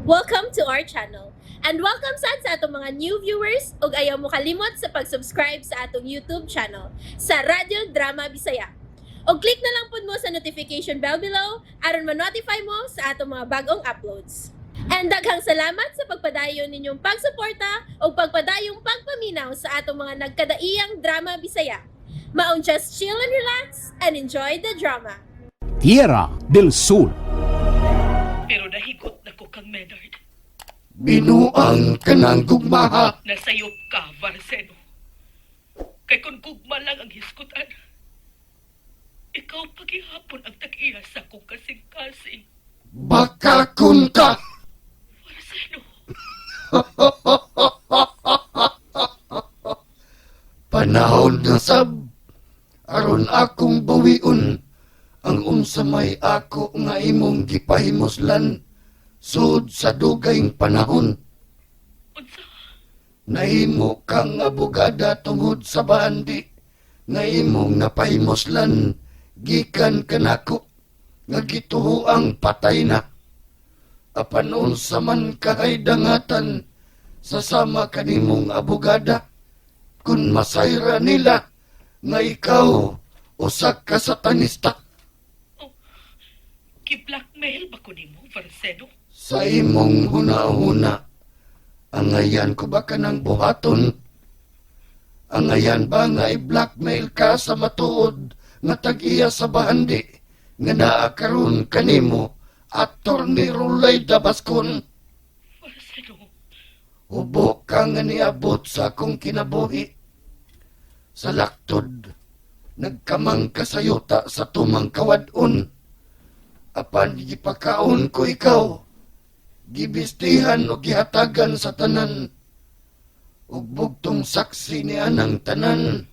Welcome to our channel. And welcome sad sa atong mga new viewers ug ayaw mo kalimot sa pag-subscribe sa atong YouTube channel sa Radyo Drama Bisaya. Og click na lang pud mo sa notification bell below aron ma-notify mo sa atong mga bagong uploads. And daghang salamat sa pagpadayon ninyong pagsuporta ug pagpadayong pagpaminaw sa atong mga nagkadaiyang drama Bisaya. Maong just chill and relax and enjoy the drama. Tierra del Sur. Pero nahigot na ko kang Menard. Binuang ka ng gugmaha. Nasayop ka, Varceno. Kay kung gugma lang ang hisgutan, ikaw paghihapon ang tag-iya sa akong kasing-kasing. Baka kun ka. Varceno, Panahon na sab. Aron akong bawion ang unsa may ako nga imong gipahimuslan sud sa dugayng panahon. Unsa? Nahimo kang abogada tungod sa bandi nga imong napahimuslan gikan kanako nga gituhoang patay na. Apan unsa man kahay dangatan sa sama kanimong abogada kun masayra nila nga ikaw usa ka satanista. Oh, ki-blackmail ba ko nimo, Varceno? Sa imong huna-huna, angayan ko ba kanang buhaton? Angayan ba nga i-blackmail ka sa matuod nga tag-iya sa bahandi nga naa karon kanimo Attorney Rolay Dabaskon? Varceno, Hubo ka nga niabot sa akong kinabuhi. Sa laktod, nagkamang ka sa yuta sa tumang kawadon. Apan gipakaon ko ikaw, gibistihan o gihatagan sa tanan. Ug bugtong saksi ni anang tanan,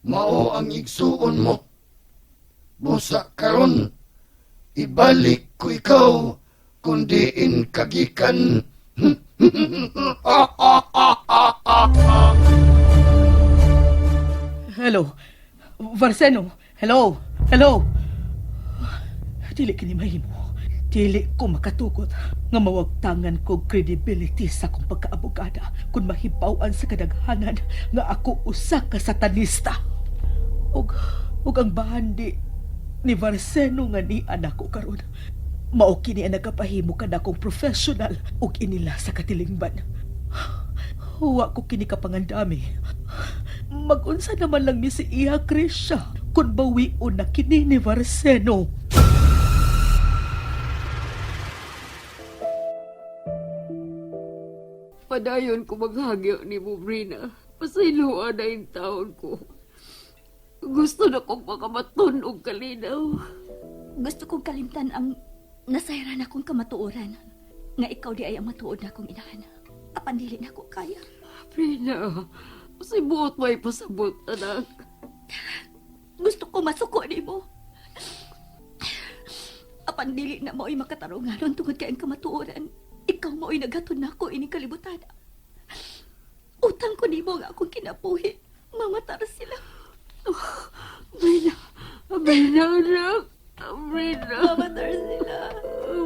mao ang igsuon mo. Busa karon, ibalik ko ikaw, kundiin kagikan. Hello, Varceno. Hello, hello. Dili kini mahimo. Dili ko makatugot nga mawagtangan ko credibility sa akong pagkaabogada kung mahibaw-an sa kadaghanan nga ako usa ka satanista. Ug ug ang bahandi ni Varceno nga ni anak ko karon. Mao kini ang nagapahimo kanakong professional ug inila sa katilingban. Huwa ko kini kapangandami. Magunsa naman lang mi si Iha Krisha kung bawion na kini ni Varceno. Padayon ko maghagyo ni mo, Brina. Pasayloa na yung taon ko. Gusto na kong makamaton og kalinaw. Gusto kong kalimtan ang nasayran akong kamatuoran. Nga ikaw di ay ang matuod na akong inahan. Apan dili na ko kaya. Brina, pasibuot may pasabot, anak. Gusto ko masuko nimo. Apan dili na mo'y makatarunganon tungod kay ang kamatuoran. Ikaw mo'y naghatod na ako ining kalibutan. Utang ko nimo nga akong kinabuhi. Mamatar sila. Brina, Brina, anak. Brina, Mamatar sila.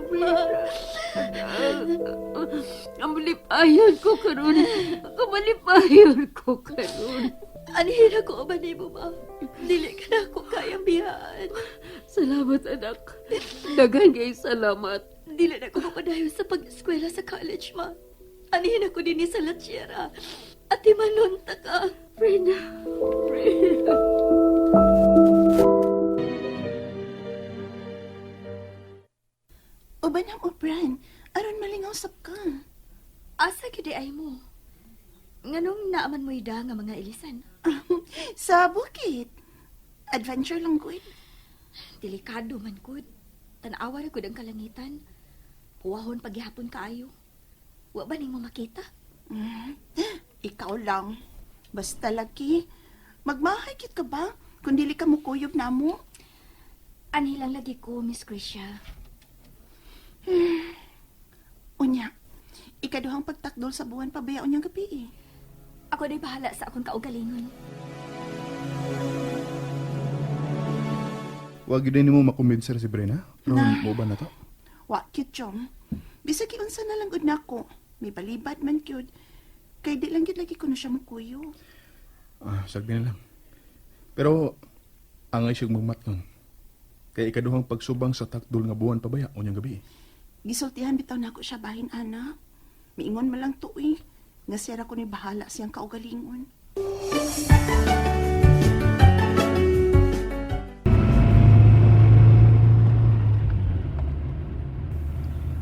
Brina. Ang malipayon ko karon. Ang malipayon ko karon. Anihira ko ba nimo ma? Dili ka na ako kayang biyaan. Salamat, anak. Daghan kay salamat. Dili na ko mapadayon sa pag-eskwela sa college, ma. Anihin ako din sa La Tierra. Ate manunta ka. Brina, Brina. Uban ang obran, aron malingaw sab ka. Asa gyud ay mo? Nganong naaman mo ida nga mga ilisan? Sa bukid. Adventure lang gud. Delikado man gud. Tan-awa ra gud ang kalangitan. Puwahon paghihapon kaayo. Wa ba nimo makita? Ikaw lang. Basta lagi. Magmahay kit ka ba? Kung dili ka mukuyog na mo. Anhi lang lagi ko, Miss Krisha. Unya, ikaduhang pagtakdol sa buwan pabayaon niyang gabi eh. Ako na'y bahala sa akong kaugalingon. Wag yun mo makumbinser si Brena. Ron, mo ba na to? Wa cute chong. Bisag giunsa na lang gud nako. May balibad man gyud. Kay di lang gyud lagi ko na siya mukuyog. Ah, sagdi na lang. Pero, angay siyang magmatngon. Kay ikaduhang pagsubang sa takdol nga buwan pabaya, unyang gabi. Gisultihan bitaw nako siya bahin ana. Miingon man lang to eh. Nga siya ra ko ni bahala siyang kaugalingon.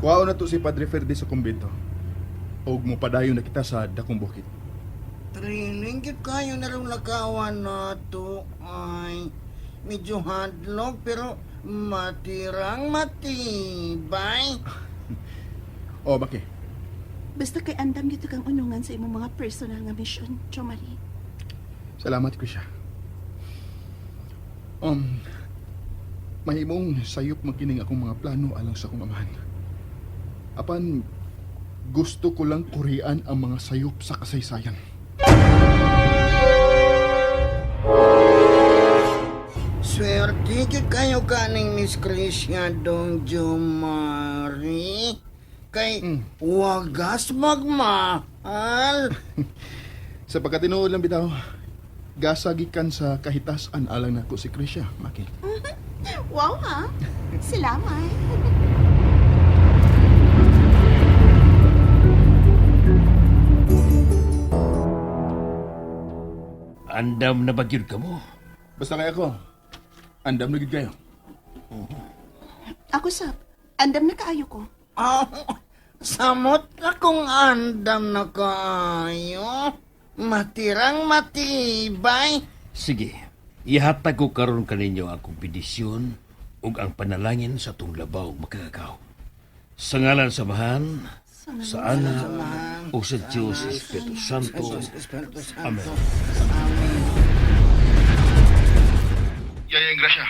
Kuhaon na to si Padre Ferdi sa kumbento. Og mupadayon na kita sa dakong bukid. Trining gyud kayo na rin lakawan na to. Ay, medyo hadlok pero matirang matibay. O, baki. Basta kay andam dito kang unungan sa imong mga personal nga mission, Jomari. Salamat, Krisha. Um, mahimong sayop magkining akong mga plano alang sa akong amahan. Apan, gusto ko lang kurian ang mga sayop sa kasaysayan. Swerte gyud kayo kaning Miss Krisha dong Jomari. Kay wagas magmahal. Sa pagkatinuod lang bitaw, gasagikan sa kahitasan alang nako si Krisha, Maki. Wow ha! Salamat! Andam na ba gyud ka mo? Basta kaya ko, andam na gid kayo. Ako sab, andam na kaayo ko. Oh, samot akong andam na kaayo. Matirang matibay. Sige, ihatag ko karon kaninyo ang akong bendisyon ug ang panalangin sa atong labaw makakakaw. Sa ngalan sa Amahan, sa Anak, ug sa Diyos Espiritu Santo. Espiritu Santo. Amen. Amen. Yayang grasya.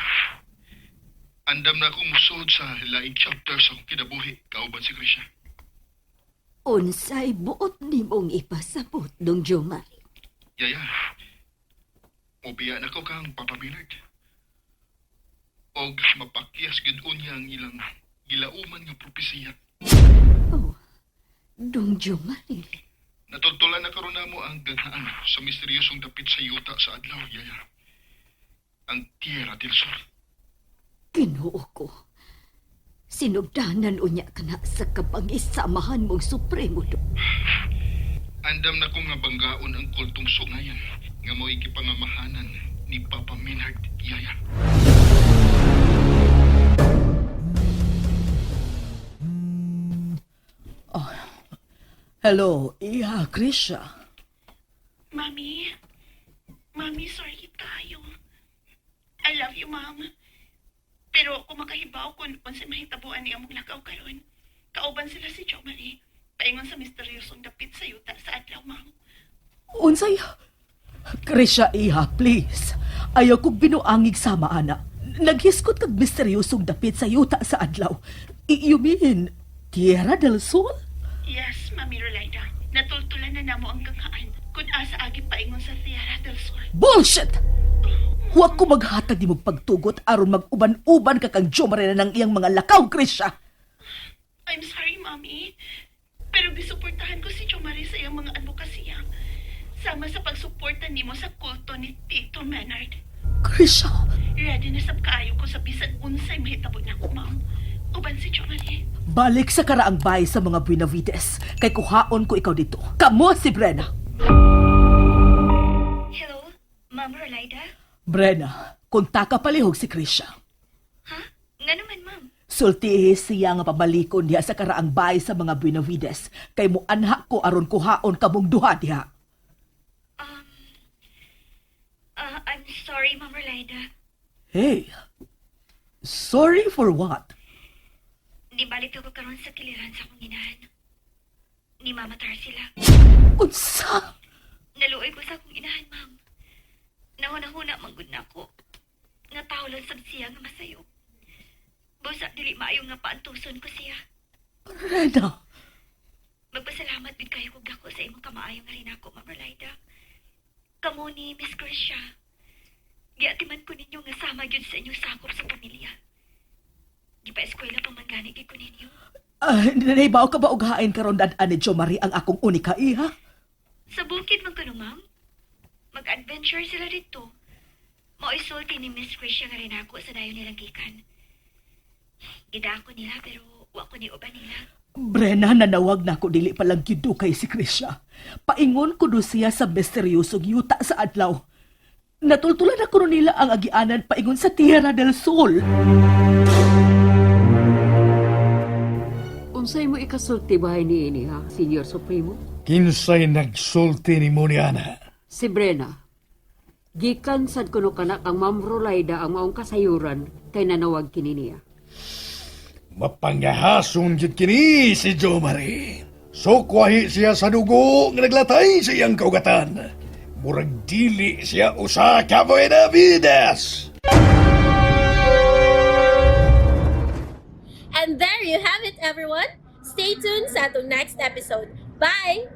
Andam na akong musuod sa laing chapter sa akong kinabuhi, kauban si Krisha. Unsay buot nimong ipasabot dong Jomari. Yaya, mubiya na ko kang Papa Millard. Og mapakyas gid unya ang ilang gilauman nga propesiya. Oh, dong Jomari. Natultulan na karon namo ang ganghaan sa misteryosong dapit sa yuta sa adlaw, Yaya. Ang Tierra del Sol. Ginoo ko. Sinugdanan unya kana sa kapangisamahan mong supremo do. Andam na ko nga banggaon ang kultong sungayan nga mo'y gipangamahanan ni Papa Menard, Yaya. Hello, iha, Krisha. Mami, Mami, sorry tayo. I love you, Ma'am. Pero kung makahibaw kung unsay mahitabuan niya mong lakaw karon, kauban sila si Jomari. Paingon sa misteryosong dapit sa yuta sa adlaw, Ma'am. Unsay? Krisha, iha, please. Ayaw kong binuangig sama, ana. Naghiskot kag misteryosong dapit sa yuta sa adlaw. You mean, Tierra del Sol? Yes, Mami Rolanda. Natultulan na namo ang ganghaan kung asa agi paingon sa Sierra del Sur. Bullshit! Huwag ko maghatag ni mong pagtugot aron mag-uban-uban ka kang Jomarena ng iyang mga lakaw, Krisha. I'm sorry, Mami. Pero gisuportahan ko si Jomari sa iyang mga advokasya. Sama sa pagsuporta nimo sa kulto ni Tito Menard. Krisha, Ready na sab kaayo ko sa bisan unsay mahitabo nako, ma'am. Uban si Jomari. balik sa karaang bahay sa mga Buenavides. Kay kuhaon ko ikaw dito. Kamo si Brenna. Hello, Ma'am Rolida? Brenna, konta ka palihog si Krisha. Ha? Nga naman, ma'am. Sultihi siya nga pabalikon diha sa karaang bahay sa mga Buenavides. Kay muanha ko aron kuhaon kamong duha diha. I'm sorry, Ma'am Rolida. Hey, sorry for what? Nibalik ako karon sa kiliran sa akong inahan. Ni Mama Tarsila. Unsa? Naluoy ko sa akong inahan, ma'am. Nahuna-huna manggod na ako. Nga tao lang sab siya nga masayo. Busa dili maayo nga paantuson ko siya. Rena, Magpasalamat gid kayo kog dako sa imong kamaayo nga rin ako, Ma'am Rolida. Kamo ni Miss Gracia. Giatiman ko ninyo nga sama gyud sa inyong sakop sa pamilya. Gipa-eskwela pa man gani gyud ko ninyo. Nahibaw ka ba og hain karon dad-an ni Jo Marie ang akong unika iha? Sa bukid man kuno, ma'am. Mag-adventure sila dito. Mao'y sulti ni Miss Krisha nga rin ako sa dayon nilang gikan. Gidako nila pero wa ko ni uban nila. Brena, nanawag na ako dili palang gyud kay si Krisha. Paingon ko do siya sa misteryosong yuta sa adlaw. Natultulan ako nun nila ang agianan paingon sa Tierra del Sol. Unsay mo ikasulti bahay ni ini ha, Senior Supremo? Kinsay nagsulti ni mo ni ana. Si Brena. Gikan sad kuno kana kang Ma'am Rolaida ang maong kasayuran kay nanawag kini niya. Mapangahason jud kini si Jo Marie. Sukwahi siya sa dugo nga naglatay sa iyang kaugatan. Murag dili siya usa ka Buenavides. And there you have it, everyone. Stay tuned sa atong next episode. Bye!